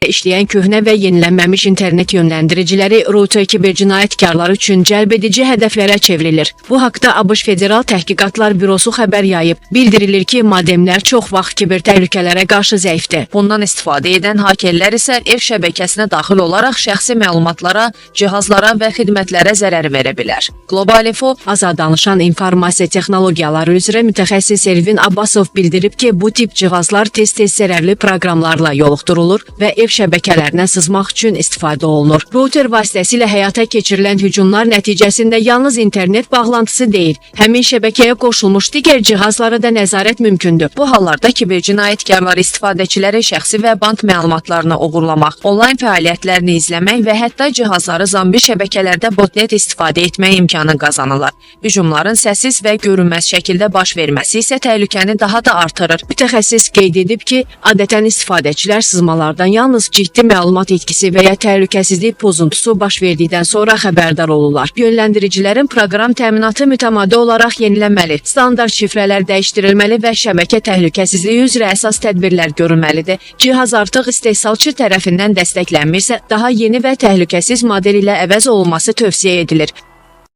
İşləyən köhnə və yenilənməmiş internet yönləndiriciləri router kiber cinayətkarları üçün cəlbedici hədəflərə çevrilir. Bu haqda ABŞ Federal Təhqiqatlar Bürosu xəbər yayıb. Bildirilir ki, modemlər çox vaxt kiber təhlükələrə qarşı zəifdir. Bundan istifadə edən hakerlər isə ev şəbəkəsinə daxil olaraq şəxsi məlumatlara, cihazlara və xidmətlərə zərər verə bilər. Global Info Azad danışan informasiya texnologiyaları üzrə mütəxəssis Elvin Abbasov bildirib ki, bu tip cihazlar tez-tez zərərli proqramlarla yoluxdurulur və ev şəbəkələrinə sızmaq üçün istifadə olunur. Router vasitəsilə həyata keçirilən hücumlar nəticəsində yalnız internet bağlantısı deyil, həmin şəbəkəyə qoşulmuş digər cihazlara da nəzarət mümkündür. Bu hallarda kiber cinayətkarlar istifadəçiləri şəxsi və bank məlumatlarını oğurlamaq, onlayn fəaliyyətlərini izləmək və hətta cihazları zombi şəbəkələrdə botnet istifadə etmək imkanı qazanırlar. Hücumların səssiz və görünməz şəkildə baş verməsi isə təhlükəni daha da artırır. Mütəxəssis qeyd edib ki, adətən istifadəçilər sızmalardan yalnız ciddi məlumat itkisi və ya təhlükəsizlik pozuntusu baş verdikdən sonra xəbərdar olurlar. Yönləndiricilərin proqram təminatı mütəmadi olaraq yenilənməli, standart şifrələr dəyişdirilməli və şəbəkə təhlükəsizliyi üzrə əsas tədbirlər görülməlidir. Cihaz artıq istehsalçı tərəfindən dəstəklənmirsə, daha yeni və təhlükəsiz model ilə əvəz olunması tövsiyə edilir.